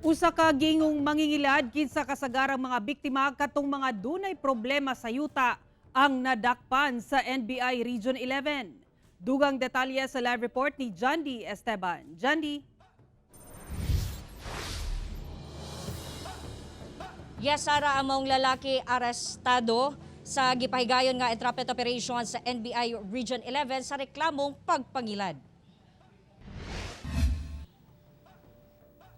Usa ka giingong mangingilad kinsa kasagarang mga biktima katong mga dunay problema sa yuta ang nadakpan sa NBI Region 11. Dugang detalye sa live report ni Jandy Esteban. Jandy. Yes, Sara, ang maong lalaki arestado sa gipahigayon nga entrapment operation sa NBI Region 11 sa reklamong pagpangilad.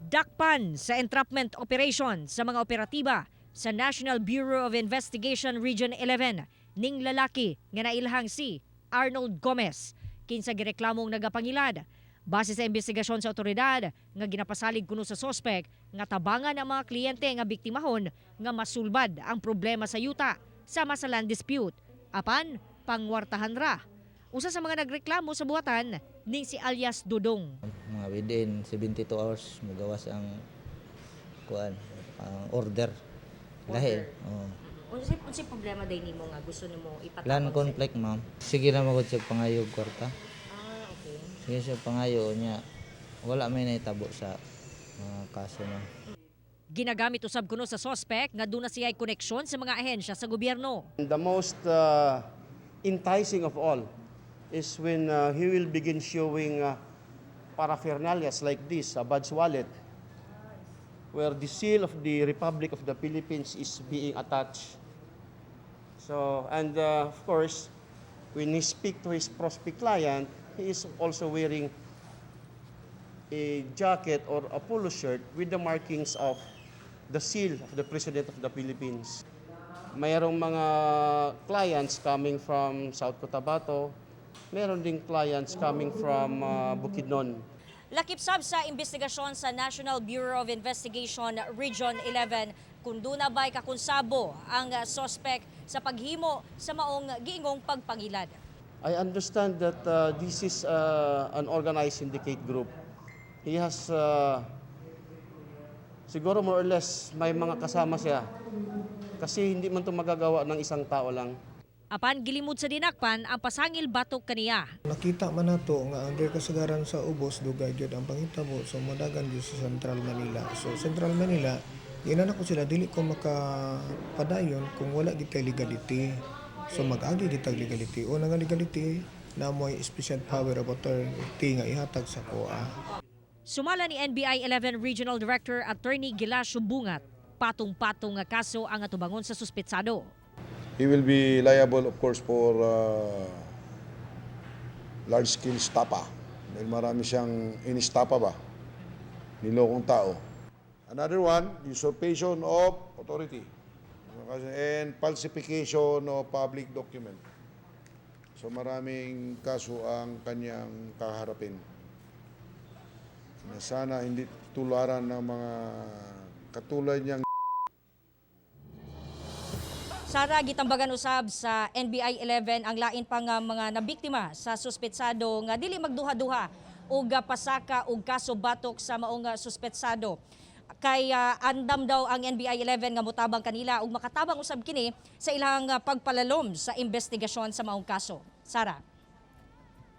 Dakpan sa entrapment operation sa mga operatiba sa National Bureau of Investigation Region 11 ning lalaki nga nailhang si Arnold Gomez kinsa gireklamong nagapangilad. Base sa investigasyon sa otoridad nga ginapasalig kuno sa sospek nga tabangan ang mga kliyente nga biktimahon nga masulbad ang problema sa yuta sama sa land dispute apan pangwartahan ra. Usa sa mga nagreklamo sa buhatan ning si alias Dudong. Mga within 72 hours mugawas ang kuan, ang order. Lahi. Oh. Unsay problema day nimo nga gusto nimo ipatawag? Land conflict, ma'am. Sige na magud siya pangayo og kwarta. Ah, okay. Sige siya pangayo niya. Wala may nahitabo sa mga kaso, ma'am. Ginagamit usab kuno sa sospek nga duna siya'y koneksyon sa mga ahensya sa gobyerno. The most enticing of all is when he will begin showing paraphernalias like this, a badge wallet, where the seal of the Republic of the Philippines is being attached. So, and of course, when he speak to his prospect client, he is also wearing a jacket or a polo shirt with the markings of the seal of the President of the Philippines. Mayroong mga clients coming from South Cotabato, meron ding clients coming from Bukidnon. Lakip sab sa investigasyon sa National Bureau of Investigation Region 11 kung duna ba'y kakonsabo ang sospek sa paghimo sa maong giingong pagpangilad. I understand that this is an organized syndicate group. He has, siguro more or less, may mga kasama siya. Kasi hindi man ito magagawa ng isang tao lang. Apan gilimod sa dinakpan ang pasangil batok kaniya. Nakita man nato nga ang diri kasagaran sa ubos dugay gyud ang panghitabo, so modagan gyud sa Central Manila. So Central Manila, giingnan nako sila, dili ko makapadayon kung wala gitay legality. So mag-agi gitag legality. Una nga legality na mo'y special power of authority nga ihatag sa COA. Sumala ni NBI 11 Regional Director Attorney Gilasio Bungat, patong-patong nga kaso ang atubangon sa suspetsado. He will be liable, of course, for large-scale stapa. Dahil marami siyang inistapa ba? Nilokong tao. Another one, usurpation of authority and falsification of public document. So maraming kaso ang kanyang kaharapin. Na sana hindi tularan ng mga katulad niyang Sara, gitambagan usab sa NBI 11 ang lain pa nga mga nabiktima sa suspetsado nga dili magduha-duha og pasaka og kaso batok sa maong suspetsado. Kay andam daw ang NBI 11 nga motabang kanila ug makatabang usab kini sa ilang pagpalalom sa investigasyon sa maong kaso. Sara.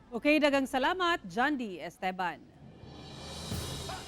Okay, dagang salamat, Jandy Esteban.